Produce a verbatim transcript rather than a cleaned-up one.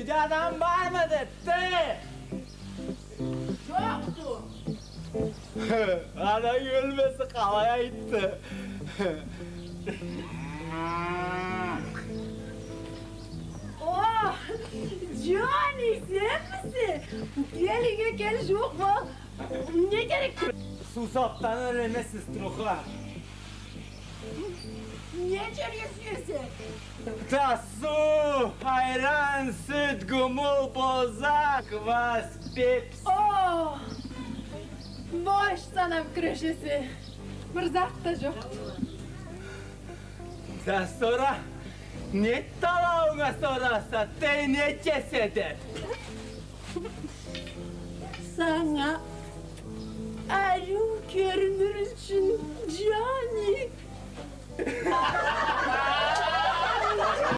Джадан бармыды, ты? Джокъду. Ананг ёлмесе, къалай айтды? О, Джани, сенмисе? Кел, юйге кел, джууукъ бол. Не керекди? Суусабдан ёлеме, сеструха. Не ичерге сюесе? Тасу, айран, сют, гумул, боза, квас, пепси. О, бош санаб кюрешесе. Бир зат да джокъ. Да сора, не талабынга сораса, тей, не кеседе? Санга ариу кёрюнюр ючюн, Джани.